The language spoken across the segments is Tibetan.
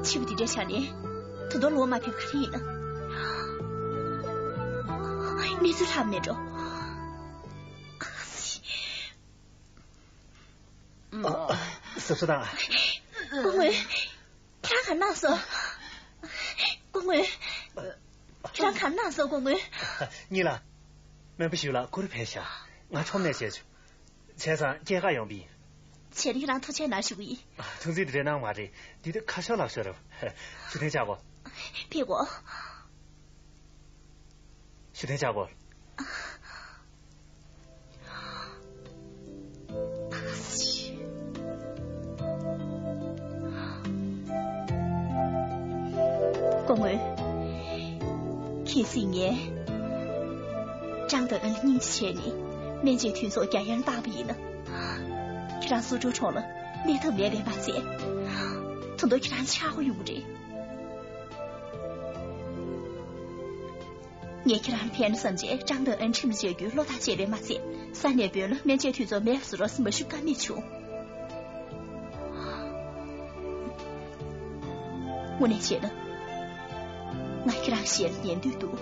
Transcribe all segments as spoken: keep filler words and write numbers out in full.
ཕྱི་པོ་དེ་འདྲའི་ཆ་ནས་ད་དུང་ལོག་མ་ཕེབས་ག་རེ་ཡིན་ན། གནས་ཚུལ་ལྷག་མེད་འགྲོ། ཨ། གཟབ་གཟབ་དང་། སྐུ་ངོ། ཁྱེད་རང་ག་རེ་གནང་སོང་། སྐུ་ངོ། ཁྱེད་རང་ག་རེ་གནང་སོང་སྐུ་ངོ། གཉིས་ལ། སྨན་པ་ཞིག་ལ་ཁོ་རང་ཕེབས་ཤག་ང་ཁྲོམ་ནས་བྱས་བྱུང་། བྱས་ཙང་སྐྱེལ་ག་ཡོང་པ་ཡིན། བྱས་ན་ཁྱེད་རང་ཐུགས་རྗེ་གནང་ཞུ་གི་ཡིན། ཐུགས་རྗེ་དེ་འདྲ་གནང་མ་རེད། དེ་དུས་ཁ་ཤོར་ལག་ཤོར་རེད། ཞུ་རྟེན་བཅག་གོ། ཕེབས་གོ། ཞུ་རྟེན་བཅག་གོ། སྐུ་ངོ། གལ་སྲིད་ངས་ཀྲང་ཏེ་ཨན་ལ་སྙིང་རྗེ་བྱས་ནས་སྨན་བཅོས་དུས་ཚོད་རྒྱ་ཡན་བཏང་བ་ཡིན་ན། ཁྱེད་རང་སུ་ཀྲོའུ་གྲོང་ལ་གནས་ཐབས་མེད་པས་མ་ཚད། ད་དུང་ཁྱེད་རང་ཆག་སྒོ་ཡོང་གི་རེད། ངས་ཁྱེད་རང་ལ་ཕན་ན་བསམ་བྱས་ཀྲང་ཏེ་ཨན་ཁྲིམས་ལ་བཅད་རྒྱུའི་བློ་ཐག་བཅད་པས་མ་ཚད། ས་གནས་བོད་ལ་སྨན་བཅོས་དུས་ཚོད་མེད་པ་བཟོ་རོགས་ཟེར་མ་ཞུ་ཀ་མེད་བྱུང་། དངོས་གནས་བྱས་ན། ང་ཁྱེད་རང་ཞལ་ལ་ཉན་འདོད་འདུག་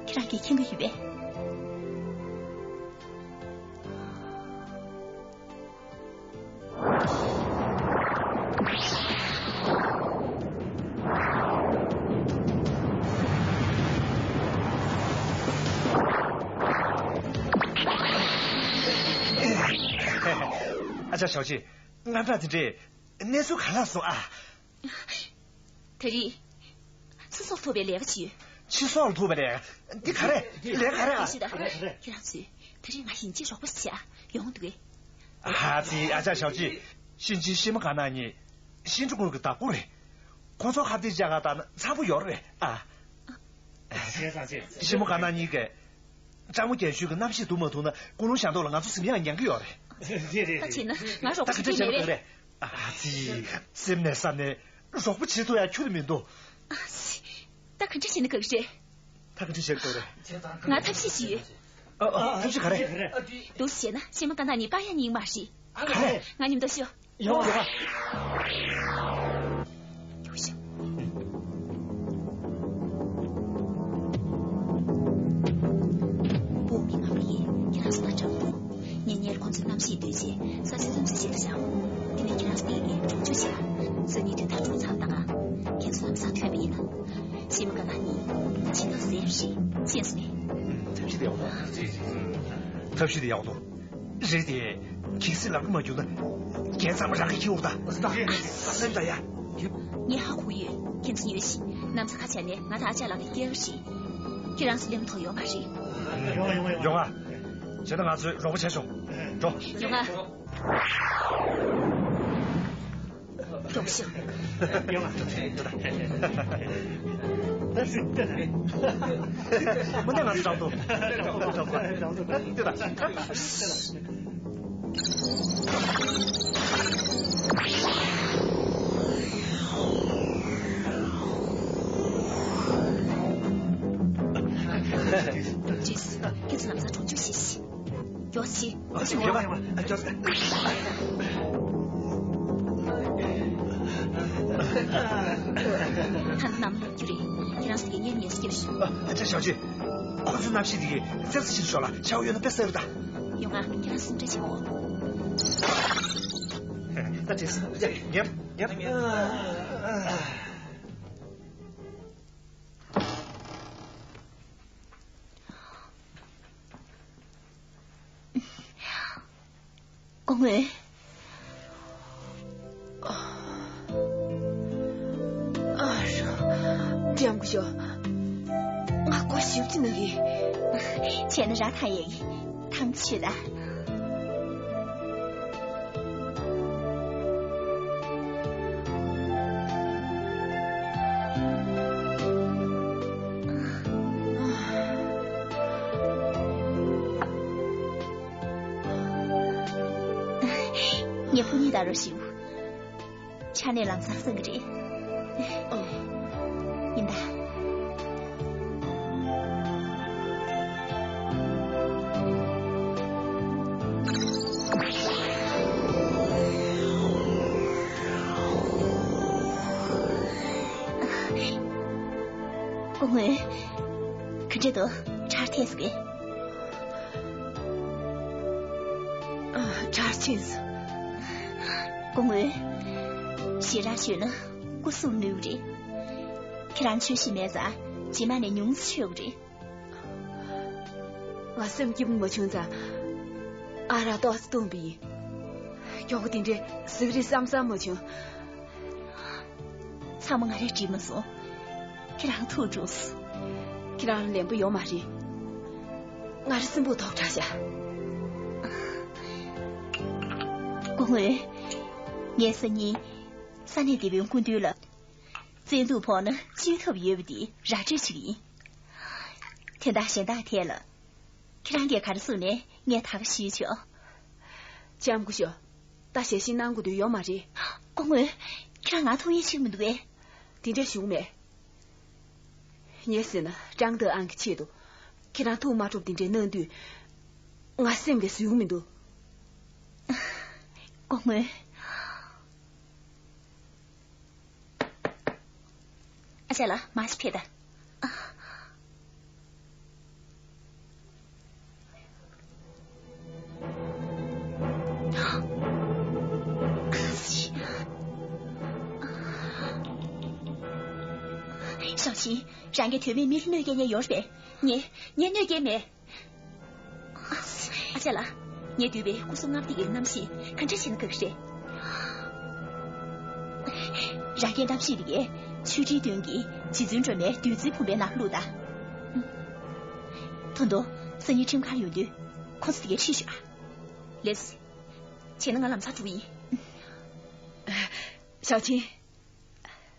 ཁྱེད་རང་གིས་མཁྱེན་གྱི་ཡོད་པས། ཨ་ཅག་ཞའོ་ཅི། དངངས་སྐྲག་དེ་འདྲས། གནས་ཚུལ་ག་ལ་སོང་ཨ། དེ་རིང་། ཕྱི་སོག་ལ་ཐུག་པའི་ལས་ཀ་བྱེད། ཕྱི་སོག་ལ་ཐུག་པ་རེད། འདི་ག་རེ། ལས་ག་རེ་ཨ། ཁྱེད་རང་ཚོས། དེ་རིང་ང་ཡིན་གཅིག་རོགས་པ་བྱེད་ཨ། ཡོང་འདུག་གས། ཨ་ཙི། ཨ་ཅག་ཞའོ་ཅི། ཤིན་ཅི་ཤི་མོ་ག་ན་ཉི། ཤིན་ཀྲུང་གུར་གྱི་བདག་པོ་རེད། ཁོང་ཚོ་ཁ་གཏད་བཅག་ག་བཏང་ན་འཚམ་པོ་ཡོད་རེད་ཨ། ཤི་མོ་ག་ན་ཉི་གིས། ཀྲང་མོ་རྒན་ཤོས་ཀྱི་རྣམ་ཤེས་བསྡུ་མ་ཐུབ་ན་ཀུན་སློང་བཞག་མདོག་ལ་ང་ཚོ་གཟིམ་ཡག་ཉན་གི་ཡོད་རེད། རེད་རེད། ད་བྱས་ན་ང་རོགས་པ་བྱེད་ཀྱི་མེད་པས། ཨ་ཙི། སེམས་ནས་བསམ་ནས་རོགས་པ་བྱེད་ཐུབ་ཡ་ཁྱོན་ནས་མི་འདུག་ཨ་ཙི། ད་ག་འདྲ་བྱས་ན་དགའ་གི་རེད། ད་ག་འདྲ་བྱས་དགོས་རེད། ང་ཐབས་ཤེས་ཤིག་ཡོད། ཨ་ཨ། ཐབས་ཤེས་ག་རེ། འདུག་སེ་བྱས་ན་ཤི་མོ་ག་ན་ཉི་སྤར་ཡ་ཉན་གི་མ་རེད། ག་རེ། ང་མཉམ་དུ་ཤོག་ཡོང་། ཡོང་ཤོག་བོད་མི་ངོམ་ཡིན། ཁྱེད་རང་ཚོ་དང་འདྲ་པོ། ངེད་གཉིས་ཁོང་ཚོའི་རྣམ་ཤེས་བསྡུས་རྗེས་ས་ཆ་མཚམས་སུ་ཞིག་ཏུ་བཞག་དེ་ནས་ཁྱེད་རང་ཚོ་དེ་ནས་གྲོང་ཆོག་བྱེད། སང་ཉིན་དུས་ཐག་གྲོང་ཚང་དང་། ཁྱེད་ཚོ་ལམ་སང་ཐོན་པ་ཡིན་ན། ཤི་མོ་ག་ན་ཉི། ཕྱི་ལོགས་ཟེར་རེད། ཤེས་སོང་ངས། ཐབས་ཤེས་དེ་ཡག་པོ་འདུག་ཐབས་ཤེས་དེ་ཡག་པོ་འདུག་རེད་དེ། གལ་སྲིད་ལབ་ཀྱི་མ་གྱུར་ན། རྒྱན་ཚང་མ་རང་གིས་འཁྱེར་འོང་ད། ད་ལེན་ད་ཡ། ངས་ཧ་གོ་ཡོད། ཁྱེད་ཚོ་ཉོལ་ཞིག་ལམ་སང་ཁ་ཕྱེ་ནས་ང་དང་ཨ་ཅག་ལགས་ཀྱི་སྐྱེལ་རོགས་ཞིག་ཁྱེད་རང་ཚོ་ལེན་ཐོག་ཡོད་མ་རེད། ཡོང་ང་ཡོང་ང་ཡོང་ང་། བྱས་ན་ང་ཚོས་རོགས་པ་བྱས་ཆོག་འགྲོ། ཡོང་ང་། ཡོང་ཤོག་ཡོང་ང་། མི་འདི་ང་ཚོ་འགྲམ་དུ། འགྲམ་དུ། འདི་དང་། ཇིས། ཁྱེད་ཚོ་ལམ་སང་གྲོང་ཆོག་བྱེད་ཤིག་ཡོ་ཆི། ཨ་ཅག་ཡོད་པ། ཨ་ཅག་ད་ནམ་ལོ་རྒྱུ་རེད། ཁྱེད་རང་ཚོ་གི་ངའི་ཉེས་སྐྱེལ་ཞུ། ཨ་ཅག་ཞའོ་ཅི། ཁོ་ཚོའི་རྣམ་ཤེས་དེ་གི་སེམས་སུ་ཕྱིན་ཤོག་ལ་ཤའོ་ཡོད་ན་དཔེ་གསལ་པོ་ད། ཡོང་ང་། ཁྱེད་རང་སུ་འདྲ་བྱེད་འོ། ད་བྲིས་སོང་། ཡ། ཉེར། ཉེར། སྐུ་ངོ་། ཨ་རོ། འགྲོ་གི་ཡོད། ང་སྒོ་ཞིབ་ཅིག་ན་གི། བྱས་ན་ར་ཐང་ཡས་གི། ཐང་ཆུ་ལ། ངས་སྐུ་ཉིད་ལྟ་རོགས་ཞུ། ཆ་ནས་ལམ་སང་སོང་གི་རེད། ཨོ། ཡིན་ད། ངོས། ག་འདྲ་འདུག་གྲར་ཐེངས་ཟེར། ཨ། གྲར་ཕྱིན་སོང་། སྐུ་ངོ། ཞེ་དྲག་མཆོད་ན་སྐུ་གཟུགས་ནུས་རེད། ཁྱེད་རང་མཆོད་བཞིན་མེད་ཙང་རྗེས་མ་ནས་ཉུང་ཙམ་མཆོད་དགོས་རེད། ང་སེམས་སྐྱིད་པོ་མ་བྱུང་ཙང་། ཨ་རག་ཏོག་ཙམ་བཏུང་བ་ཡིན། མགྱོགས་པོ་དེ་འདྲའི་ཟུག་རེད་བསམ་བསམ་མ་བྱུང་། ཚང་མ་ང་རས་འགྲིག་མ་སོང་། ཁྱེད་རང་ཐུགས་དྲོ་སོང་། ཁྱེད་རང་ལན་པོ་ཡོད་མ་རེད། ང་རའི་སེམས་པོ་དོག་དྲགས་ཤག་སྐུ་ངོ། ངས་སང་ཉིན་ས་གནས་འདི་པའི་སྐུ་མདུན་ལ། བཙན་ཐབས་ཕོག་ན་བཅོས་ཐབས་ཡོད་པ་འདི་ར་སྤྲོད་བྱེད་ཀྱི་ཡིན། དོན་དག་གཞན་དག་ཐད་ལ། ཁྱེད་རང་གིས་ག་རེ་གསུངས་ནས་ངས་ད་ག་ཞུས་ཆོག་ལྕམ་སྐུ་ཞབས། ད་ཞལ་བཞེས་གནང་དགོས་དོན་ཡོད་མ་རེད། སྐུ་ངོ། ཁྱེད་རང་ང་ཐུགས་ཡིད་ཆེས་མི་འདུག་གས། དེ་འདྲ་བྱུང་མེད། ངས་ཟེར་ན་ཀྲང་ཏེ་ཨན་གྱི་ཆེད་དུ། ཁྱེད་རང་ཐུགས་མ་སྤྲོ་བ་དེ་འདྲ་གནང་དུས། ང་སེམས་ཀྱི་ཟུག་མི་འདུག་སྐུ་ངོ། ཨ་ཅག་ལགས། མར་ཞིག་ཕེབས་དང་། ཞའོ་ཆིན། རང་གིས་དོན་མེད་མི་ལ་གནོད་སྐྱེལ་མཁན་ཡོད་རེད་པས། ངས། ངས་གནོད་སྐྱེལ་མེད། ཨ་ཅག་ལགས། ངས་འདུལ་བའི་སྐུ་གསུང་ལྔ་པོ་དེ་གའི་རྣམ་ཤེས་ག་འདྲ་བྱས་ན་དགའ་གི་རེད། རང་གི་རྣམ་ཤེས་དེ་གས་ཆོས་ཁྲིའི་དོན་གྱིས་རྗེ་བཙུན་སྒྲོལ་མའི་བདུད་རྩིའི་བུམ་པའི་ནང་བླུགས་དང་། ད་དུང་སང་ཉིན་ཁྲིམས་ཁང་ཡོང་དུས་ཁོ་ཚོ་དེ་གས་ཁྲིད་ཤོག་ཨ། ལེགས། བྱས་ན་ང་ལམ་སང་འགྲོ་གི་ཡིན། ཞའོ་ཆིན།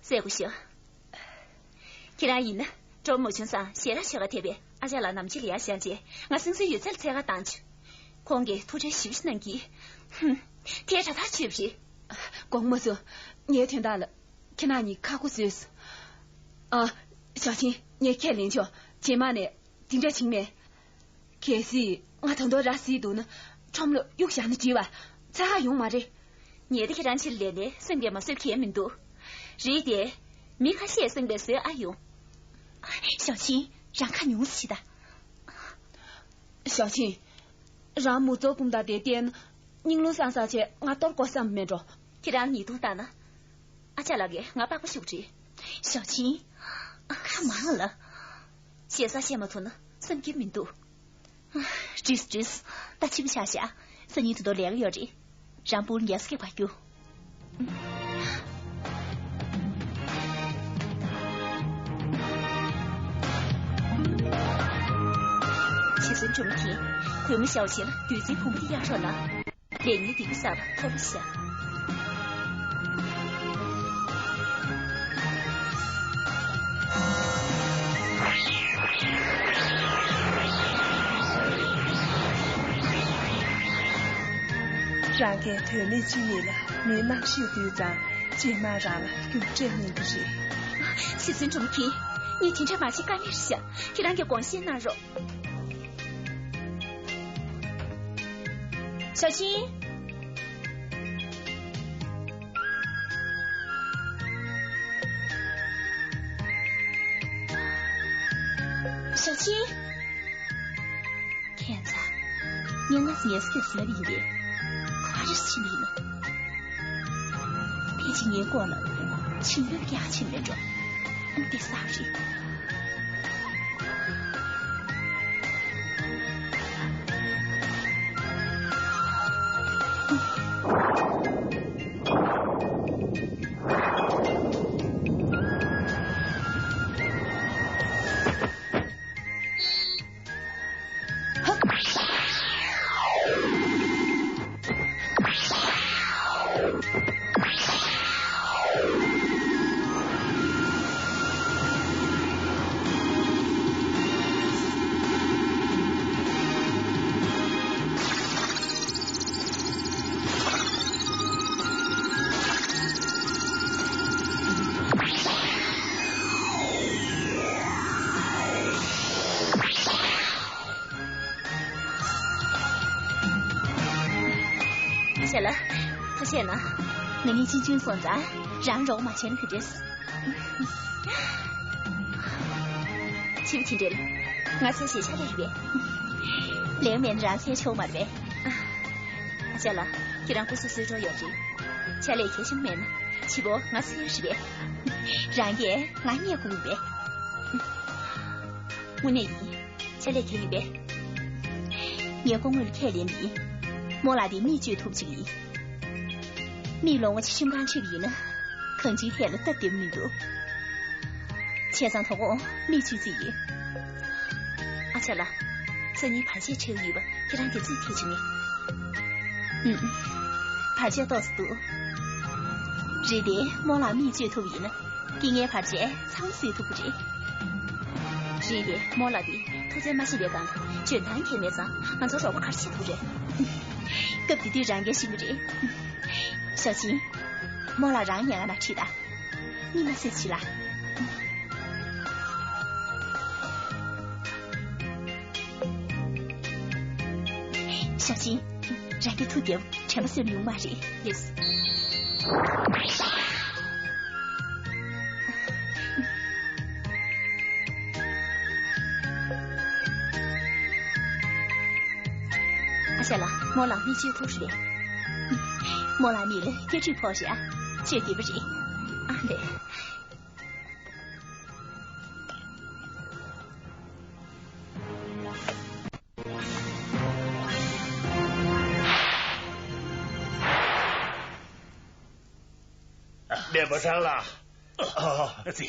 སྲས་སྐུ་ཞབས། ཁྱེད་རང་ཡིན་ན་སྤྲོ་མོ་བྱུང་ཙང་ཞལ་རག་ཆོད་ག་ཐེབས་པས། ཨ་ཅག་ལགས་ནམ་ཕྱེད་ལ་ཡར་བཞེངས་རྗེས་ང་སེང་སེང་ཡོད་ཚད་ལ་འཚོལ་ག་བཏང་བྱུང་། ཁོང་གིས་ཐུགས་ཁྲལ་ཞེ་པོ་ཅིག་གནང་གིས། ཧུམ། དེ་དྲག་ཐག་ཆོད་པ་རེད། དགོངས་མ་ཚོམ། ངའི་དོན་དག་ལ་ཁྱེད་རང་གཉིས་ཁ་ཁུ་བཟོས་སོང་། ཨ། ཞའོ་ཆིན། ངས་ཁས་ལེན་ཆོག་རྗེས་མ་ནས་དེ་འདྲ་བྱེད་མེད། གལ་སྲིད་ང་ད་དུང་ར་བཟི་འདུག་ན། ཁྲོམ་ལ་གཡུག་བཞག་ན་འགྲིག་པ། ཚ་ཧ་ཡོང་མ་རེད། ངས་ད་ཁྱེད་རང་ཕྱིར་ལས་ནས་སེམས་ཀྱིས་མ་བཟོད་མཁན་མི་འདུག་རེད་དེ། མི་ཁ་ཤས་སེམས་པས་བཟོད་ཨ་ཡོང་། ཞའོ་ཆིན། རང་ཁ་ཉུང་ཟིག་བྱེད་དང་། ཞའོ་ཆིན། རང་མུ་ཙོ་སྐུམ་དང་དེ་བལྟས་ན། སྙིང་རླུང་སང་སང་བྱས་ང་གཏོར་དགོས་བསམ་མེད་འགྲོ། ཁྱེད་རང་ཉེས་རྡུང་བཏང་ན། ཨ་ཅག་ལགས་ཀྱིས་ང་སྤག་པ་གཞུ་གི་རེད། ཞའོ་ཆིན། ཁ་མང་ལ། ཞེ་ས་བཤད་མ་ཐུབ་ན་བསམ་གྱི་མི་འདུག་བྲིས་བྲིས། ད་ཕྱི་པོ་ཆགས་ཤག་སང་ཉིན་དུ་དོ་ལས་ཀ་ཡོད་རེད། རང་པུར་རྒྱལ་ས་སྐྱེ་བ་རྒྱུ། ཆེ་སོན་ཀྲུང་གིས་གུས་མོ་ཞའོ་ཆིན་ལ་བདུད་རྩིའི་བུམ་པ་གཡར་རོགས་གནང་། ལས་ཉིན་འདི་ག་གསར་པ་མཐོ་རུ་བཞག་རང་གིས་དོན་མེད་ཅིག་ཉིད་ལ་མིའི་རྣམ་ཤེས་བསྡུས་ཙང་རྗེས་མ་རང་ལ་རྒྱུ་འབྲས་སྨིན་གྱི་རེད། ཆེ་སོན་ཀྲུང་གིས་ངས་དེ་འདྲ་མ་བྱེད་ཀ་མེད་ཤག་ཁྱེད་རང་གིས་དགོངས་བཞེས་གནང་རོགས། ཞའོ་ཆིན། ཞའོ་ཆིན། ཁྱད་མཚར། ངས་སྔ་ཙམ་ཉལ་ས་དེར་ཟེར་བ་ཡིན་པས། ག་རེ་བྱེད་ཀྱི་ཡིན་ནམ། ཕལ་ཆེར་ངའི་སྐོར་ལ་ཕྱིན་ཡོད་ཀྱང་ཕྱིན་མེད་འགྲོ། འདི་ས་རེད། ཤ་ལ། ཐུགས་རྗེ་གནང་། ང་གཉིས་ཅིན་ཅུན་སོང་ཙང་རང་རོགས་མ་བྱས་ན་ག་འདྲས། བྱིས་པ་དེ་འདྲ་ལ་ང་ཚོའི་གཞིས་ཆགས་ལ་རེད་པས། ལེའུ་མེད་ན་རང་སེམས་ཆུང་མ་རེད་པས། ཨ་ཅག་ལགས། ཁྱེད་རང་སྐུ་གཟུགས་གསོས་གྲོགས་ཡོད་རེད། ཕྱག་ལས་གལ་ཆེན་པོ་མེད་ན་བྱིས་པ་ང་སེམས་རེད་པས། རང་གིས་ང་རྙེད་དགོས་པས། དངོས་གནས་ཡིན། ཕྱག་ལས་གལ་ཡིན་པས། ངས་སྐུ་ངོ་ལ་ཁས་ལེན་ཡིན། རྨོ་ལགས་དེ་མིག་བཅོས་ཐུབ་ཅིག་ཡིན། མིག་ལོང་བ་ཆེ་ཁྱིམ་ཁང་ཆེ་བ་ཡིན་ན། གང་ཅིའི་ཐད་ལ་སྟབས་བདེ་པོ་མི་འདུག་བྱས་ཙང་དོ་དགོང་མིག་བཅོས་རྩིས་ཡིན། ཨ་ཅག་ལགས། སང་ཉིན་བར་ཆད་ཆགས་ཀྱི་ཡོད་པ་ཁྱེད་རང་གིས་རྩིས་ཐེབས་བྱུང་ངས། ཨུམ། བར་ཆད་ཏོག་ཙམ་འདུག་རེད་དེ་རྨོ་ལགས་མིག་བཅོས་ཐུབ་པ་ཡིན་ན། སྐྱེ་ངན་བར་ཆད་ཚང་མ་སེལ་ཐུབ་ཀྱི་རེད། རེད་དེ་རྨོ་ལགས་དེ་ཐུགས་བརྩེ་མ་ཞན་པའི་སྒང་ལ་འཇོན་ཐང་གང་ཡང་མེད་ཙང་ང་ཚོར་རོགས་པ་ག་རེ་བྱེད་ཐུབ་རེད། སྐབས་དེ་དུས་རང་གིས་ཤེས་ཀྱི་རེད། ཞའོ་ཆིན། རྨོ་ལགས་རང་ཉལ་ཁང་ནང་ཁྲིད་དང་། གཉིད་མ་སད་ཅིག་ལ། ཞའོ་ཆིན། རང་གི་ཐུགས་བདེ་པོ་དྲན་པ་གསོས་ན་ཡོང་མ་རེད། ཡེས། ཨ་ཅག་ལགས། རྨོ་ལགས་མིག་བཅོས་ཐུབ་རེད། རྨོ་ལགས་མིག་ལ་སྐྱེ་འགྲིབ་ཕོག་རེད་ཨ། བཅོས་བདེ་པོ་རེད། ཨ་ལེ། སྨན་པ་ཀྲང་ལགས། ཨ། ཙི།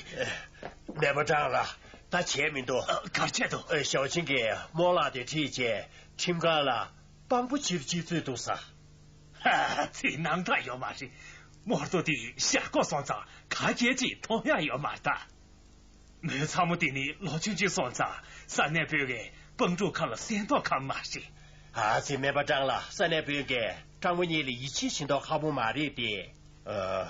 སྨན་པ་ཀྲང་ལགས། ད་བྱས་མི་འདུག་ཨ། ག་རེ་བྱས་འདུག་ཨ། ཞའོ་ཆིན་གྱིས་རྨོ་ལགས་དེ་ཁྲིད་བྱས་ཁྲིམས་ཁང་ལ་དཔང་པོ་བྱེད་རྒྱུ་བྱེད་འདུག་ས། ཧ། ཙི། སྣང་དག་ཡོད་མ་རེད། རྨོ་རྡོ་དེ་ཞར་བཀོག་སོང་ཙང་ག་གེ་ཅིག་མཐོང་ཡག་ཡོད་མ་རེད་ད། མོའི་ཚ་མོ་དེ་ནི་ལོ་ཆུང་ཆུང་སོང་ཙང་ས་གནས་དཔོན་གྱིས་དཔང་སྒྲུབ་ཁང་ལ་གསན་མདོག་ཁ་པོ་མ་རེད། ཨ་ཙི། སྨན་པ་ཀྲང་ལགས། ས་གནས་དཔོན་གྱིས་ཀྲང་མོ་གཉིས་ལ་ཡིད་ཆེས་བྱེད་མདོག་ཁ་པོ་མ་རེད་དེ། ཨ།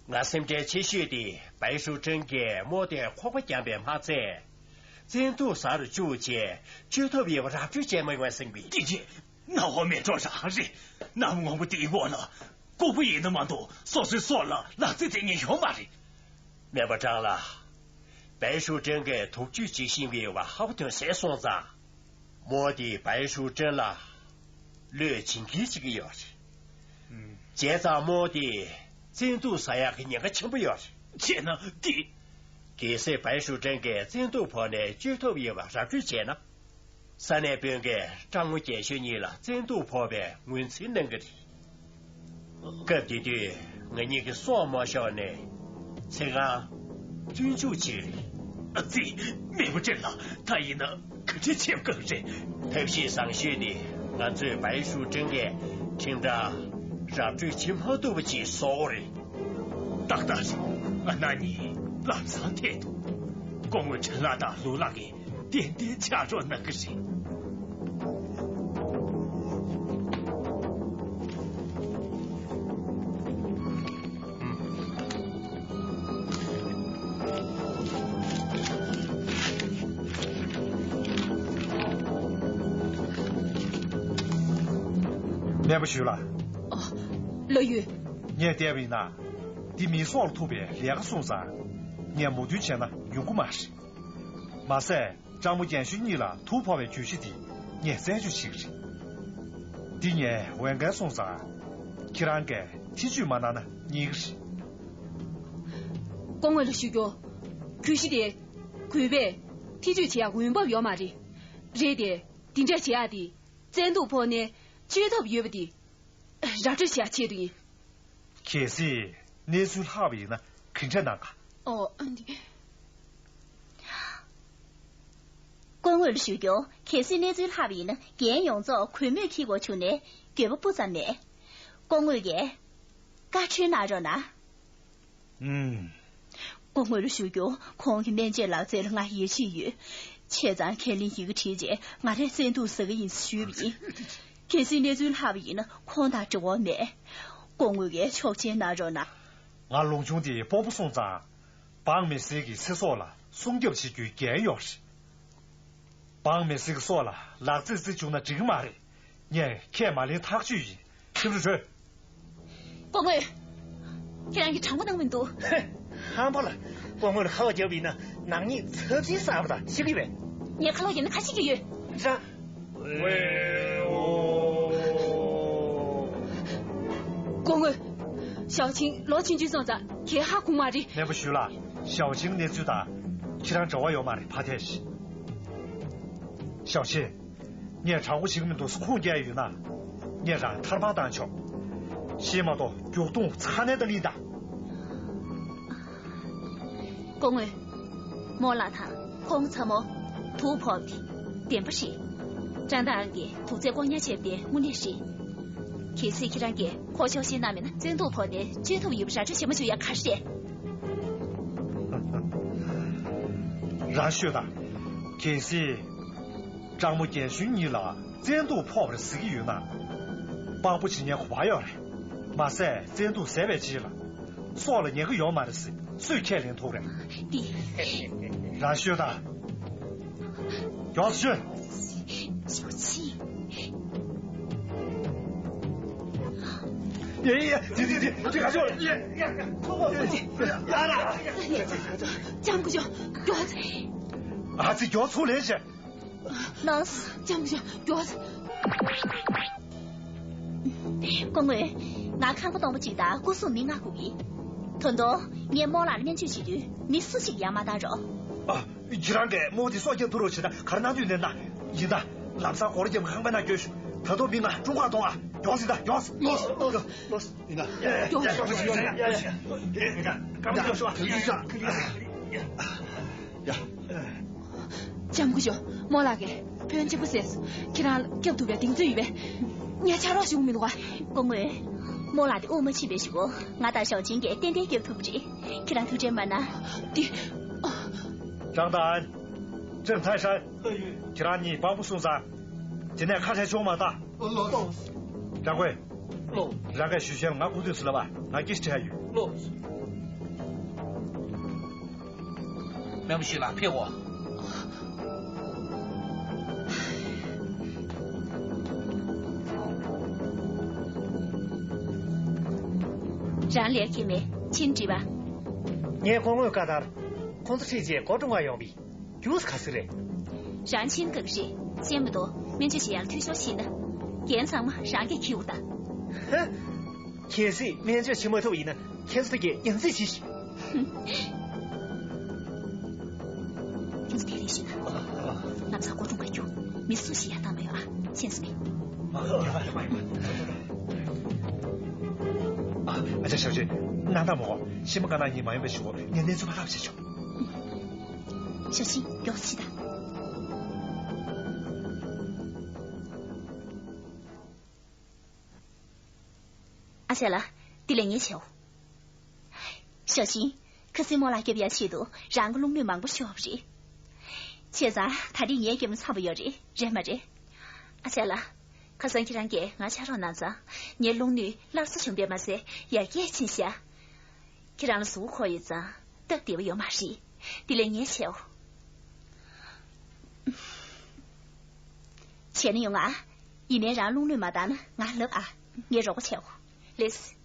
ང་སེམས་ཁྲལ་ཆེ་ཤོས་དེ་བའི་ཧྲུའུ་ཀྲང་གིས་རྨོ་དེ་ཁོག་པ་བརྒྱངས་པས་མ་ཚད། བཙན་དུག་ཟ་རུ་བཅུག་བྱས་བཅོས་ཐབས་ཡོད་པ་ར་སྤྲོད་བྱས་མ་ཡོང་བས་སེམས་པས། ཀྱེ་ཀྱེ། རྣ་བ་མེད་འགྲོ་རང་རེད། གནམ་སྔོན་པོ་འདིའི་འོག་ལ་ལྐུགས་པ་ཡིན་ན་མ་གཏོགས་སོ་སོའི་སྲོག་ལ་ལག་རྩིས་རྩེ་མཁན་ཡོད་མ་རེད། སྨན་པ་ཀྲང་ལགས། བའི་ཧྲུའུ་ཀྲང་གིས་དུག་བཅོས་བྱེད་བཞིན་པའི་བ་ཧ་གོ་དོན་གསལ་སོང་ཙང་། རྨོ་དེས་བའི་ཧྲུའུ་ཀྲང་ལ་བློས་བྱིན་གྱིས་བྱེད་ཀྱི་ཡོད་རེད། བྱས་ཙང་རྨོ་དེས་བཙན་དུག་ཟ་ཡག་གི་ཉེན་ཁ་ཆེན་པོ་ཡོད་རེད། བྱས་ན་འདི། གལ་སྲིད་བའི་ཧྲུའུ་ཀྲང་གིས་བཙན་དུག་ཕོག་ནས་བཅོས་ཐབས་ཡོད་པ་ར་སྤྲོད་བྱས་ན། ས་གནས་དཔོན་གྱིས་ཀྲང་མོ་རྒན་གཞོན་གཉིས་ལ་བཙན་དུག་ཕོག་པའི་ངོས་འཛིན་གནང་གི་རེད། སྐབས་དེ་དུས་ང་གཉིས་ཀྱི་སྲོག་མ་ཤོར་ནས་ཚེ་གང་བཙོན་འཇུག་བྱེད་རེད། ཨ་ཙི། སྨན་པ་ཀྲང་ལགས། ད་ཡིན་ན་ག་འདྲ་བྱེད་དགོས་རེད། ཐབས་ཤེས་བཟང་ཤོས་ནི་ང་ཚོས་བའི་ཧྲུའུ་ཀྲང་གི་ཁྲིམས་ཐག་ར་སྤྲོད་བྱེད་མ་ཐུབ་པ་ཅིག་བཟོ་དགོས་རེད། ཏག་ཏག་རེད། ང་ན་ནིང་ལམ་སང་ཐད་འདུག་སྐུ་ངོ་ཁྲིན་ལགས་དང་ལུའུ་ལགས་ཀྱིས་ཏན་ཏན་ཕྱག་རོགས་གནང་གི་རེད། སྨན་པ་ཞུས་ལགས། ཨོ། ལོ་ཡུས། ངས་བལྟས་པ་ཡིན་ན། འདི་མིའི་སྲོག་ལ་ཐུག་པའི་ལས་ཀ་སོང་ཙང་། ངས་མོས་མཐུན་བྱས་ན་ཡོང་གི་མ་རེད། མ་ཟད། ཀྲང་མོ་རྒན་གཞོན་གཉིས་ལ་དུག་ཕོག་པའི་གྱོད་གཞི་དེ་ངས་རྩད་གཅོད་བྱེད་ཀྱི་རེད། འདི་ངས་འོས་འགན་སོང་ཙང་། ཁྱེད་རང་གིས་ཐེ་བྱུས་མ་གནང་ན་ཉན་གྱི་རེད། སྐུ་ངོ་ལ་ཞུ་རྒྱུ། གྱོད་གཞི་དེ་གུས་པས་ཐེ་བྱུས་བྱེད་ཡག་འོས་བབ་ཡོད་མ་རེད། རེད་དེ། འདི་འདྲ་བྱེད་ཡག་དེ་བཙན་དུག་ཕོག་ནས་བཅོས་ཐབས་ཡོད་པ་དེ་ར་སྤྲོད་བྱེད་ཡག་ཆེད་དུ་ཡིན། གལ་སྲིད་གནས་ཚུལ་ལྷག་པ་ཡིན་ན་ག་འདྲ་གནང་ག་ཨོ། ཨ་ནི། སྐུ་ངོ་ལ་ཞུ་རྒྱུ། གལ་སྲིད་གནས་ཚུལ་ལྷག་པ་ཡིན་ན་རྒན་ཡོངས་རྫོགས་གུས་མོས་འཁྱེར་དགོས་བྱུང་ནས་འགྱོད་པ་སྤུ་ཙམ་མེད། སྐུ་ངོ་གིས་བཀའ་འཁྲོལ་གནང་རོགས་གནང་། ཨུམ། སྐུ་ངོ་ལ་ཞུ་རྒྱུ། ཁོང་གི་སྨན་བཅོས་ལག་རྩལ་ལ་ང་ཡིད་ཆེས་ཡོད། བྱས་ཙང་ཁས་ལེན་ཡི་གེ་བྲིས་རྗེས་ང་རས་བཙན་དུག་ཟ་གི་ཡིན་ཞུས་པ་ཡིན། གལ་སྲིད་གནས་ཚུལ་ལྷག་པ་ཡིན་ན་ཁོང་དང་འབྲེལ་བ་མེད། སྐུ་ངོ་གིས་ཆོག་མཆན་གནང་རོགས་གནང་། ང་ལོང་ཆུང་དེ་སྤོ་བོ་སོང་ཙང་། འབངས་མི་སེར་གྱི་ཚེ་སྲོག་ལ་སྲུང་སྐྱོབ་བྱེད་རྒྱུའི་འགན་ཡོད་རེད། འབངས་མི་སེར་གྱི་སྲོག་ལ་ལག་རྩིས་རྩིས་བཅུག་ན་འགྲིག་གི་མ་རེད། ངས་ཁས་མ་ལེན་ཐག་ཆོད་ཡིན། ཁྱེད་ཚོ་བྲོས། སྐུ་ངོ། ཁྱེད་རང་གིས་དྲང་པོ་གནང་མི་འདུག་ཧེ། ཧམ་པ་ལ། སྐུ་ངོ་ལ་ཁ་བ་བརྒྱབ་ཡིན་ན་ ནག་ཉེས་ཚབས་ཆེན་བསགས་པ་དང་ཤེས་ཀྱི་ཡོད་པས། ངས་ཁ་ལོག་ཡིན་ན་ཁ་ཤས་ཀྱི་ཡོད། ཅང་། སྐུ་ངོ། ཞའོ་ཆིང་ལོ་ཆུང་ཆུང་སོང་ཙང་གས་ཧ་གོ་མ་རེད། སྨན་པ་ཞུས་ལགས། ཞའོ་ཆིང་གནས་ཚུལ་དང་ཁྱེད་རང་འབྲེལ་བ་ཡོད་མ་རེད། ཕར་ཐད་ཤིག་ཞའོ་ཆིང་། ངས་དྲག་པོ་ཞིག་མི་འདུག་ཁུངས་སྐྱེལ་ཡོད་ན། ངས་རང་ཐར་པ་བཏང་ཆོག་ཤེས་མ་གཏོགས་རྒྱུག་རྡུང་ཚ་ནན་དང་ལིང་དང་། སྐུ་ངོ། རྨོ་ལགས་དང་ཁོང་ཚ་མོ་དུག་ཕོག་པ་དེ་བདེན་པ་རེད། ཀྲང་ཏང་ཨན་གྱིས་དུག་རྫས་བཀོག་ཉར་བྱས་པ་དེ་དངོས་གནས་རེད། གལ་སྲིད་ཁྱེད་རང་གིས་ཁོ་ཆོག་ཤེས་གནང་མེད་ན་བཙན་དུག་ཕོག་ནས་བཅོས་ཐུབ་ཡོད་པ་ར་སྤྲོད་བྱེད་མ་བཅུག་ཡ་ག་རེ་རེད། རང་ཤོད་དང་། གལ་སྲིད་ཀྲང་མོ་རྒན་གཞོན་གཉིས་ལ་བཙན་དུག་ཕོག་པ་རེད་ཟེར་གྱི་ཡོད་ན། དཔང་པོ་བྱེད་མཁན་ག་པར་ཡོད་རེད། མ་ཟད་བཙན་དུག་ཟས་པའི་རྗེས་ལ། སྲོག་ལ་ཉེན་ཁ་ཡོད་མ་རེད་ཟེར་སུས་ཁས་ལེན་ཐུབ་རེད། འདི། རང་ཤོད་དང་། མགྱོགས་སེ་ཤོད། ཞའོ་ཆིང་། ཡ་ཡ་ཡ། དེ་དེ་དེ་དེ་ག་ཚོད། ཡ་ཡ་ཡ། ལྕམ་སྐུ་ཞབས་མགྱོགས་སེ། ཨ་ཙི་མགྱོགས་ཚུར་ལེན་བྱས། ལགས་སོ། ལྕམ་སྐུ་ཞབས་མགྱོགས་སེ། སྐུ་ངོ། ང་ཁང་པ་སྟོང་པ་གཅིག་དང་སྐུ་སྲུང་མི་ལྔ་སྒུག་གི། ད་དུང་ངས་རྨོ་ལགས་ལ་སྨན་བཅོས་བྱེད་དུས་མི་སུ་ཞིག་ཡར་མ་བཏང་རོགས། ཨ། ཁྱེད་རང་གིས་རྨོ་དེ་སྲོག་སྐྱབས་ཐུབ་རོགས་བྱེད་ན་ག་རེ་གནང་འདོད་ནས་ན། ཡིན་ད། ལམ་སང་སྒོ་ར་བརྒྱབ་ཁང་པའི་ནང་བསྐྱོད་ཤོག་ད་དུང་མི་ལྔ་དཀྲུག་ཁ་གཏོང་ཨ། མགྱོགས་སེ་ད་མགྱོགས་སེ། ལོས་ལོས་ལོས། ཡིན་ད། ཡ་ཡ་ཡ། ལྕམ་སྐུ་ཞབས་རྨོ་ལགས་ཀྱིས་ཕོན་ཆེན་པོ་བཟས་སོང་། ཁྱེད་རང་ལ་སྐྱབས་ཐུབ་པའི་གདེང་ཚོད་ཡོད་པས། ངས་ཕྱག་རོགས་ཞུ་མི་འདུག་ག་སྐུ་ངོ། རྨོ་ལགས་དེ་དབུགས་མ་ཕྱིན་པའི་གཞུག་གུ་ང་དང་ཞའོ་ཆིང་གིས་ཏན་ཏན་སྐྱབས་ཐུབ་རེད། ཁྱེད་རང་ཐུགས་ཁྲལ་མ་གནང་། འདི། ཀྲང་ཏང་ཨན། ཀྲེང་ཐའེ་ཧྲན། ཁྱེད་རང་གཉིས་དཔང་པོ་སྲུང་ས། དེ་ནས་ཁ་བྲལ་ཆོག་མ་ད། ལོས། ཀྲང་ཀུའེ། ལོས། རང་གིས་ཞུས་ཤེས་ལ་ང་སྐུ་དུས་སུ་ལབ་པ་ང་སྐད་ཆ་དྲིས་ཡོད། ལོས། སྨན་པ་ཞུས་ལགས་ཕེབས་འོ། རང་ལས་ཀྱི་མེད་ཕྱིན་དྲིས་པ། ངས་སྐུ་ངོའི་བཀའ་ལྟར། ཁོང་ཚོ་ཁྲིད་རྗེས་སྒོ་དཀྲུག་ག་ཡོང་བས། རྒྱུ་ག་ཟེ་རེད། རང་ཕྱིན་དགའ་གི་རེད། ཤེས་མི་འདུག་སྨན་བཅོས་བྱེད་ཡག་ལ་འཐུས་ཤོར་ཕྱིན་ན། འགན་ཚང་མ་རང་གིས་འཁྱེར་དགོས་ད། ཧ། གལ་སྲིད་སྨན་བཅོས་བྱེད་མ་ཐུབ་པ་ཡིན་ན་ཁྱེད་ཚོ་གིས་ཡང་རྩིས་བྱེད་ཤིག་ཁྱེད་ཚོ་དེ་རིང་ཤི་ན། ལམ་སང་སྒོ་དཀྲུག་ག་རྒྱུག་མི་སུ་ཞིག་ཡར་བཏང་མ་ཡོང་ཨ། ཤེས་སོང་ངས། ཨ་ཅག་ཞབས་ཕྱི། སྣང་དག་མོ། ཤི་མ་དཀར་ནག་གཉིས་མ་ཡོང་པའི་གཞུག་གུ་ངས་གནས་ཚུལ་མ་ལབ་བྱེད་ཆོག་ཞའོ་ཆིང་མགྱོགས་སེ་ཤི་ད། ཨ་ཅག་ལགས། འདི་ལས་ངས་བྱའོ། ཞའོ་ཆིང་། ཁ་སང་རྨོ་ལགས་སྐྱོབ་ཡག་ཆེད་དུ་རང་གི་རླུང་སྣོད་མང་པོ་ཤོར་བ་རེད། བྱས་ཙང་ད་རེས་ངས་བརྒྱབ་ན་འཚམ་པོ་ཡོད་རེད། རེད་མ་རེད། ཨ་ཅག་ལགས། ཁ་སང་ཁྱེད་རང་གིས་ང་ཕྱག་རོགས་གནང་ཙང་ངའི་རླུང་སྣོད་སླར་གསོ་བྱུང་བས་མ་ཟད་ཡར་རྒྱས་ཕྱིན་ཤག་ཁྱེད་རང་ལ་གཟུགས་པོ་ཁོག་ཡོད་ཙང་སྟབས་བདེ་པོ་ཡོད་མ་རེད། དེ་ལས་ངས་བྱའོ། བྱས་ན་ཡོང་ང་། ཡིན་ནའི་རང་རླུང་སྣོད་མ་བཏང་ན་ང་ལབ་ཨ། ངས་རོགས་པ་བྱའོ། ལེགས།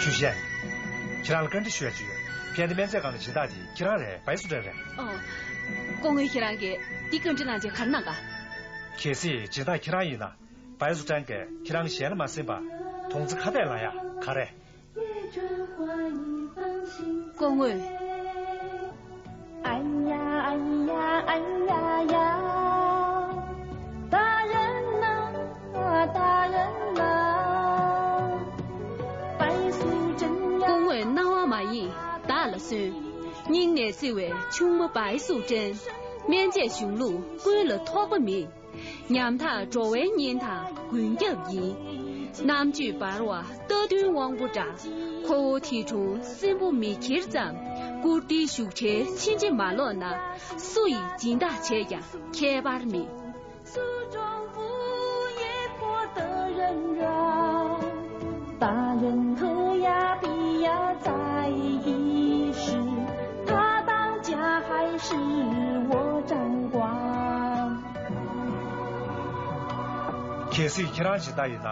ཞུ་ཤེས། ཁྱེད་རང་ལ་བཀའ་འདྲི་ཞུ་ཡ་ཅིག་ཡོད། ཕན་བདེ་སྨན་རྫས་ཁང་གི་སྦྱིན་བདག་དེ་ཁྱེད་རང་རེད། བའི་སུ་ཀྲན་རེད། ཨོ། སྐུ་ངོ་ཁྱེད་རང་གིས་འདི་བཀའ་འདྲི་གནང་རྗེས་ག་རེ་གནང་ག་གལ་སྲིད་སྦྱིན་བདག་ཁྱེད་རང་ཡིན་ན། བའི་སུ་ཀྲན་གྱིས་ཁྱེད་རང་གཞན་ལ་མ་གསན་པར་དོང་ཙེ་ཁ་གཏད་ལངས་ཡ་ག་རེ། སྐུ་ངོ། སྐུ་ངོས་སྣང་བ་མ་ཡེངས་བདག་ལ་གསོན། སྙིང་ནས་བརྩེ་བའི་ཆུང་མ་བའི་སུ་ཀྲན། སྨན་དཔྱད་གཞུང་ལུགས་ཀུན་ལ་ཐོགས་པ་མེད། ཉམ་ཐག་འགྲོ་བའི་གཉེན་དང་མགོན་སྐྱབས་ཡིན། རྣམ་དཔྱོད་འབར་བ་རྟ་བདུན་དབང་པོ་འདྲ། ཁོ་བོ་དེ་དྲུང་སྲིན་པོ་མི་ཁྱེར་ཙམ། བཀུར་སྟིའི་བཞུགས་གྲལ་ཕྱིན་ཅི་མ་ལོག་ན། སུ་ཡིས་སྦྱིན་བདག་བྱས་ཀྱང་ཁྱད་པར་མེད། 苏州府也不得人怨，大人和呀比呀在一时，他当家还是我掌管。 གལ་སྲིད་ཁྱེད་རང་སྦྱིན་བདག་ཡིན་ན།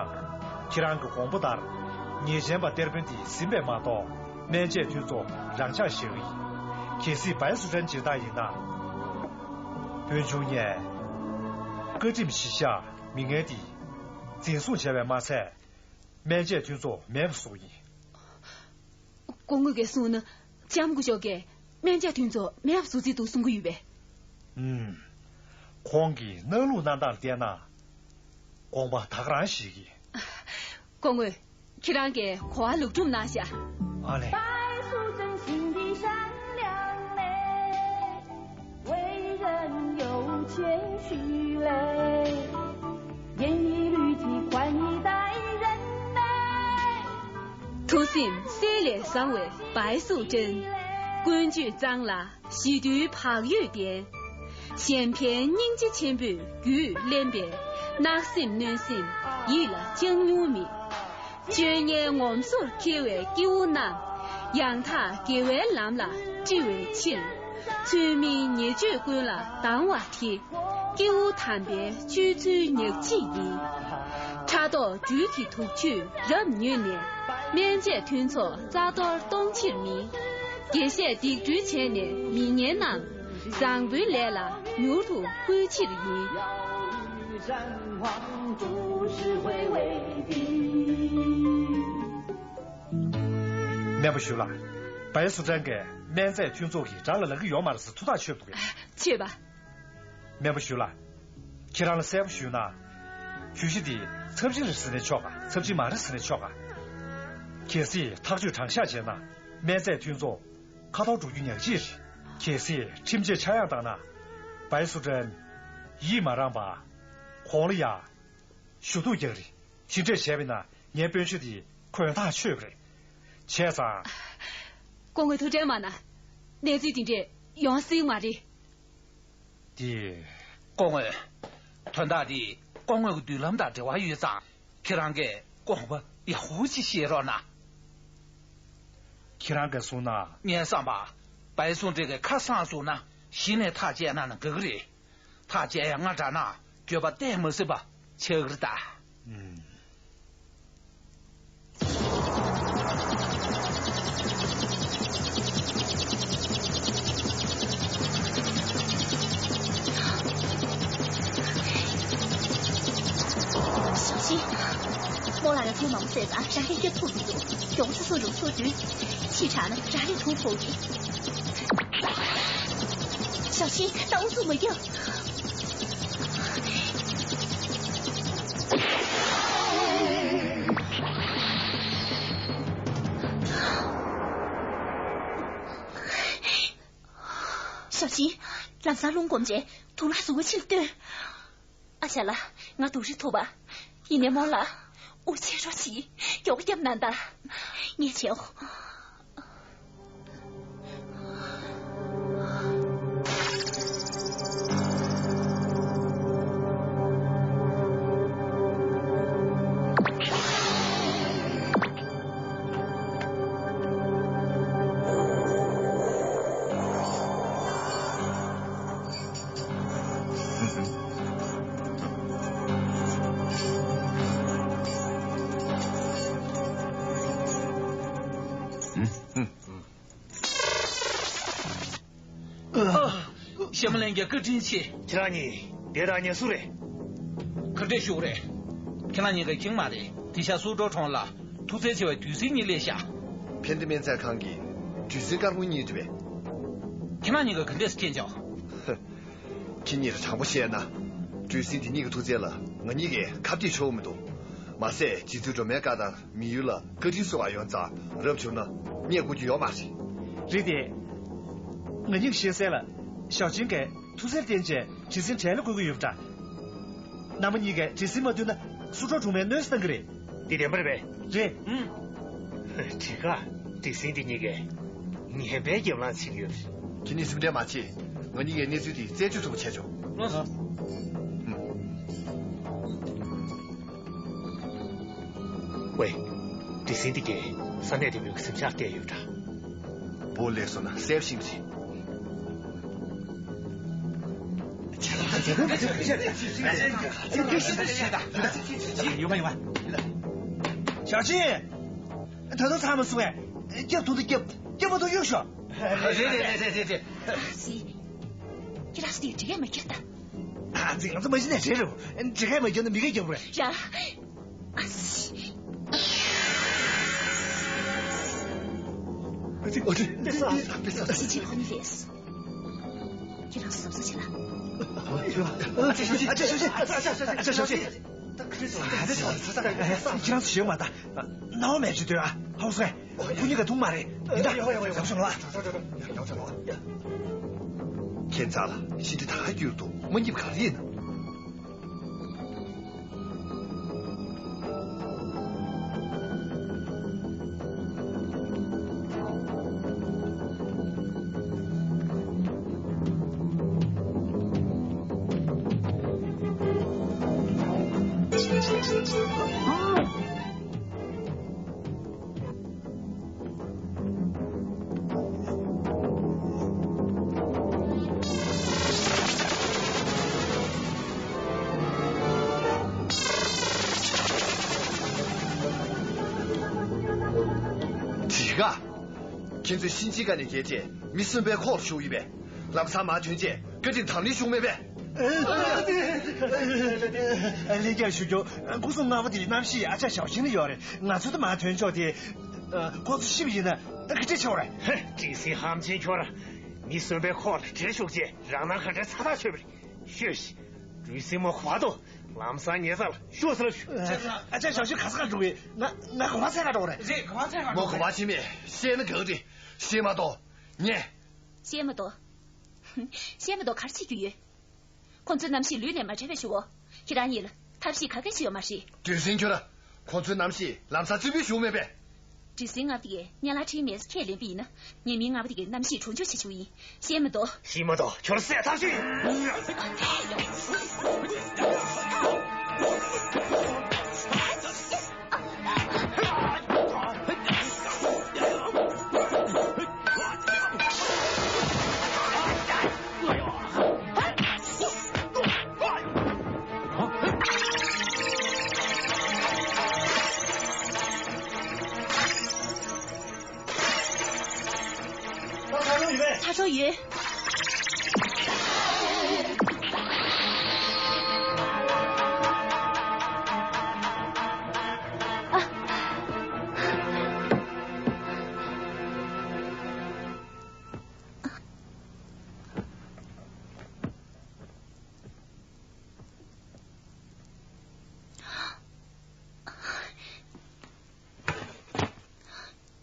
ཁྱེད་རང་གི་དགོངས་པ་ལྟར་ཉེས་ཅན་པ་གཏེར་དཔོན་དེ་ཟིན་པས་མ་གཏོགས། སྨན་དཔྱད་མཐུན་ཚོགས་རང་འཇགས་བཞག་གི་ཡིན། གལ་སྲིད་བའི་སུ་ཀྲན་སྦྱིན་བདག་ཡིན་ན། དཔོན་ཆུང་ངས་བཀའ་ཁྲིམས་གཞི་བཞག་མི་ངན་དེ་འཛིན་བཟུང་བྱས་པས་མ་ཚད། སྨན་དཔྱད་མཐུན་ཚོགས་མེད་པ་བཟོ་གི་ཡིན། སྐུ་ངོ་གིས་གསུངས་ན། ལྕམ་སྐུ་ཞབས་ཀྱིས་སྨན་དཔྱད་མཐུན་ཚོགས་མེད་པ་བཟོ་རྩིས་འདུག་གསུང་གི་ཡོད་པས། ཨུམ། ཁོང་གིས་གནང་ལུགས་གནང་སྟངས་ལ་བལྟས་ན། དགོངས་པ་ད་ག་རང་བཞེས་ཀྱི། སྐུ་ངོ། ཁྱེད་རང་གིས་གོ་བ་ལོག་སྒྲུབ་གནང་ཤག་ཨ་ལེ། 白素贞心地善良嘞，为人有谦虚嘞，严以律己，宽以待人嘞。 ཐུགས་སེམས་གསེར་ལས་བཟང་བའི་བའི་སུ་ཀྲན། ཀུན་སྤྱོད་གཙང་ལ་ཞི་དུལ་བག་ཡོད་ལྡན། གཞན་ཕན་སྙིང་རྗེ་ཆེན་པོས་རྒྱུད་བརླན་པས། བརྣག་སེམས་གནོན་སེམས་ཡིད་ལ་བཅངས་མྱོང་མེད། སྤྱོད་ངན་ངོམ་སོར་འཁྱེར་བའི་སྐྱེ་བོ་རྣམས། ཡང་དག་དགེ་བའི་ལམ་ལ་བཀྲི་བའི་ཕྱིར། ཚུལ་མིན་ཉེས་སྤྱོད་ཀུན་ལ་སྡང་བ་དེ། སྐྱེ་བོ་དམ་པའི་སྤྱོད་ཚུལ་ཉག་གཅིག་ཡིན། ཕྲག་དོག་སྦྲུལ་གྱི་དུག་ཆུས་རབ་མྱོས་ནས། སྨན་དཔྱད་མཐུན་ཚོགས་རྩ་གཏོར་གཏོང་ཕྱིར་མིན། དགེ་བཤེས་སྡིག་སྦྲུལ་བྱས་ནས་མི་ངན་རྣམས། བཟང་པོའི་ལས་ལ་མྱུར་དུ་བཀོལ་ཕྱིར་ཡིན། སྨན་པ་ཞུས་ལགས། བའི་སུ་ཀྲན་གྱིས་སྨན་རྫས་མཐུན་ཚོགས་ཀྱིས་རང་ལ་ལབ་ཀྱི་ཡོད་མ་རེད་ཟེར་ཐུགས་ཐག་ཆོད་འདུག་གས། ཆོད་པ། སྨན་པ་ཞུས་ལགས། ཁྱེད་རང་ལ་གསལ་པོ་ཞུས་ན། གྱོད་གཞི་འདི་ཚབས་ཆེན་རེད་ཟེར་ནས་ཆོག་ག་ཚབས་ཆེན་མ་རེད་ཟེར་ནས་ཆོག་ག་གལ་སྲིད་ཐག་གཅོད་དྲང་བཞག་བྱས་ན། སྨན་རྫས་མཐུན་ཚོགས་ཁ་ཐོར་འགྲོ་རྒྱུ་ཉག་གཅིག་རེད། གལ་སྲིད་ཁྲིམས་ཆད་ཆག་ཡང་བཏང་ན། བའི་སུ་ཀྲན་ཡིད་མ་རངས་པ། ཁོང་ལ་ཡ། ཞུ་གཏུག་རྒྱག་རེད། དེ་འདྲས་བྱས་པས་ན་ངའི་དཔོན་ཆ་དེ་གོན་ཐག་ཆོད་པ་རེད། བྱས་ཙང་། སྐུ་ངོ་ཐུགས་ཁྲལ་མ་གནང་། གནས་ཚུལ་དེ་འདྲས་ཡོང་སྲིད་མ་རེད། དེ། སྐུ་ངོ། དོན་དག་འདི་སྐུ་ངོ་གི་མདུན་ལམ་དང་འབྲེལ་བ་ཡོད་ཙང་ཁྱེད་རང་གིས་དགོངས་པ་ཡག་པོ་ཅིག་བཞེས་རོགས་གནང་། ཁྱེད་རང་གིས་གསུངས་ན། ངས་བསམ་པ། བའི་སུ་ཀྲན་གྱིས་ཁ་གསང་བཙུགས་ན་གཞི་ནས་ཐག་བཅད་གནང་ན་དགའ་གི་རེད། ཐག་བཅད་ཡ་ང་དྲག་ན་འགྱོད་པ་བལྟས་མ་སྲིད་པ་ཆགས་ཀྱི་རེད་ད། ཨུམ། 小心，莫拉要听毛姆说啥，啥也别吐吐吐，用这种肉头菌，气炸了，啥也吐吐的。小心，刀子没掉。 ཞའོ་ཆིན། ལམ་སང་རླུང་སྒོམ་བྱས་དུག་ལོག་བཟོ་གི་ཕྱིར་བཏོན། ཨ་ཅག་ལགས། ང་དུག་རིགས་ཐུག་པ། ཡིན་ནའི་རྨོ་ལགས། དབུགས་ཆད་རོགས་གྱིས། མགྱོགས་པོ་བརྒྱབ་གནང་དང་། ངས་བྱེད་འོ། གཞས་མ་ལྷན་རྒྱས་བཀའ་དྲིན་ཆེ། ཁྱེད་རང་གཉིས་དེ་དང་ཉེ་སུ་རེད། ག་འདྲས་ཞུ་རེད། ཁྱེད་རང་གཉིས་ཀ་མཁྱེན་མ་རེད། དེ་ཤ་སུ་ཀྲོ་གྲོང་ལ་ཐུགས་རྩལ་ཆེ་བའི་དུས་སྲིན་གཉིས་སླེབས་ཤག་ཕན་བདེ་སྨན་རྫས་ཁང་གི་དུས་སྲིན་དཀར་པོ་གཉིས་རེད་པས། ཁྱེད་རང་གཉིས་ཀ་ག་འདྲས་མཁྱེན་ཆོག་ཁྱེད་གཉིས་ལ་དྲང་པོ་བཤད་ན། དུས་སྲིན་དེ་གཉིས་ཀྱི་ཐུགས་རྩལ་ལ་ང་གཉིས་ཀས་ཁ་གཏད་ཆོག་མི་འདུག་མ་ཟད་རྗེ་བཙུན་སྒྲོལ་མའི་བཀའ་ལྟར་མི་ཡུལ་ལ་བཀའ་དྲིན་གསོ་བར་ཡོང་ཙང་རབ་བྱུང་ན་རྙེད་དགོས་རྒྱུ་ཡོད་མ་རེད། རེད་དེ། ང་གཉིས་ཀྱིས་ཤེས་གསལ་ལ་ཞའོ་ཆིན་གྱིས་ཐུགས་སེམས་བརྟན་བྱས་དྲི་ཟིན་གྲལ་ལ་བསྐོལ་གྱི་ཡོད་པ་འདྲ། རྣམ་པ་གཉིས་ཀས་དྲི་ཟིན་མ་བཏུལ་ན་སུ་ཀྲོ་གྲོང་མས་གནོད་འཚེ་བཏང་གི་རེད། འདི་བདེན་པ་རེད་པས། རེད། ཨུམ། དྲི་ག་དྲི་ཟིན་འདི་གཉིས་ཀས་ ངན་པའི་རྒྱབ་ལངས་བྱེད་ཀྱི་ཡོད་རེད། ཁྱེད་གཉིས་སེམས་ཁྲལ་མ་བྱེད། ང་གཉིས་ཀྱིས་གནས་ཚུལ་དེ་རྩད་གཅོད་ཐུབ་པ་བྱས་ཆོག་ལགས་སོ། ཨུམ། ཝེ། བྲེལ་ཟིང་དེ་གས་ས་གནས་དེ་བོད་ཀྱི་སེམས་ཤར་བལྟས་ཡོད་འདྲ། བོ་ལས་སོང་ན་གསལ་ཤིང་ཆེ། ཡོང་བ་ཡོང་བ། ཞའོ་ཆིན། ད་དུང་ཚང་མ་སོང་ངས། སྐྱབས་ཐུབ་ད་སྐྱབས། སྐྱབས་མ་ཐུབ་གཡུག་ཤོག་རེད་རེད་རེད་རེད་རེད། ཨ་སི། ཁྱེད་རང་ཚོ་དེ་འགྲིག་གས་མ་ཁྱེར་ད། ཨ་ཙི། ང་ཚོ་མ་གཞི་ནས་རེད་རེད། འགྲིག་གས་མ་ཁྱེར་ན་མི་གས་རྒྱབ་རེད། ར། ཨ་སི། ཨ་ཙི། ཨ་ཙི། ཨ་ཙི། ཁྱེད་རང་གཟབ་གཟབ་བྱེད་ལ། ཨ་ཅག་ཞོགས་ཅིག་ཨ་ཅག་ཞོགས་ཅིག་ཨ་ཅག་ཞོགས་ཅིག་ཨ་ཅག་ཞོགས་ཅིག་ཨ་ཅག་ཞོགས་ཅིག་ཁྱེད་རང་ཚོ་ཞོགས་མ་ད། ནའོ་མེད་ཅིག་སྡོད་ཨ། ཧོ་སེ། ཁོ་གཉིས་ཀ་འཐུང་མ་རེད། ཡིན་ད། ཡོ་ཡོ་ཡོ། ཡག་ཤོས་ལ། ཁྱེད་ཚང་ལ་ཤི་འདི་ད་ག་རྒྱུར་དུ་མ་སྙེབ་ག་རེ་ཡིན་ན། དྲི་ག་ཁྱེད་ཚོས་གཤིན་རྗེའི་ཁ་ནས་བརྒལ་རྗེས་མི་གསོན་པོའི་ཁོག་ལ་ཞུགས་ཡིན་པས། ལམ་སང་མར་ཐོན་རྗེས་བཀའ་དྲིན་དམ་ལས་ཞུགས་མེད་པས། ལྷན་རྒྱས་ཞུ་རྒྱུ། སྐུ་སྲུང་ལྔ་པོ་དེའི་རྣམ་ཤེས་ཨ་ཅག་ཞའོ་ཆིན་ལ་ཡོད་རེད། ང་ཚོ་དེ་མར་ཐོན་ཆོག་དེ། ཁོ་ཚོ་ཤི་བ་ཡིན་ན་ག་འདྲ་ཆགས་རེད། བྲེལ་ཟིང་ཧམ་ཆེན་ཁྱོད་ར། མི་གསོན་པོའི་ཁོག་ལ་བྲེལ་ཞུགས་རྗེས་རང་སྣང་ག་འདྲ་ཚ་ཐག་ཆོད་པ་རེད། ཤོད་ཤིག་བྲེལ་ཟིང་མོ་ག་པར་འདུག་ལམ་སང་ཉལ་ས་ལ་ཤོག་ཟེར་ལབ་ཤོག་ཨ་ཅག་ཞའོ་ཆིན་ག་ས་ག་འགྲོ་གི། ང་ང་ག་པར་འཚོལ་ག་འགྲོ་རེད། རེད། ག་པར་འཚོལ་ག་འགྲོ། མོ་ག་པར་ཕྱིན་མེད། བཤད་ན་གང་རེད། བཤད་མ་གཏོགས། ཉན། བཤད་མ་གཏོགས། བཤད་མ་གཏོགས་ག་རེ་བྱེད་རྒྱུ་ཡོད། ཁོང་ཚོའི་རྣམ་ཤེས་ལུས་ནས་མ་བྲལ་བའི་ཞུ་བོ། ཁྱེད་རང་གཉིས་ལ་ཐབས་ཤེས་ག་གེ་ཞིག་ཡོད་མ་རེད། བྲེལ་ཟིང་ཁྱོད་ར། ཁོང་ཚོའི་རྣམ་ཤེས་ལམ་སང་རྩིས་སྤྲོད་ཞུགས་མེད་པས། བྲེལ་ཟིང་ལྔ་པོ་དེ་གས་སྙན་ལ་ཁྲིད་མེད་ཁས་ལེན་པ་ཡིན་ན། ཉེས་མིང་ལྔ་པོ་དེ་གས་རྣམ་ཤེས་གྲོང་ཆོག་བྱེད་ཞུ་ཡིན། བཤད་མ་གཏོགས། བཤད་མ་གཏོགས་ཁྱོད་བསད་ཐག་ཆོད་ཡིན། ཁྲ་ཁྲོ་ཡོད།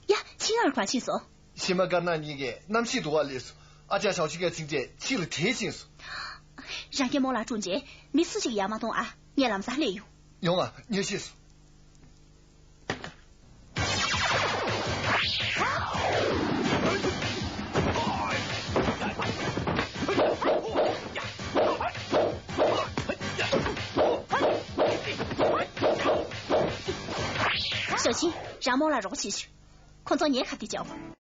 ཡ། ཆིང་ཨར་གང་ཕྱིན་སོང་། ཤི་མ་དཀར་ནག་གཉིས་ཀས་གནམ་གཤིས་དུ་བ་སླེབས་སོང་། ཨ་ཅག་ཞའོ་ཆིན་གྱི་ཚིག་འཕྲད་ཕྱིན་སོང་། རང་གིས་མོ་ལ་དྲུང་རྗེ་མི་སུ་ཞིག་ཡར་མ་གཏོང་ཨ། ངས་ལམ་སང་སླེབས་ཡོང་། ཡོང་ཨ། ཉོལ་ཤེས་སོང་། ཞའོ་ཆིན། རང་མོ་ལ་རོགས་བྱེད་ཤོག་ཁོ་ཚོ་ངའི་ཁ་གཏད་བྱའོ།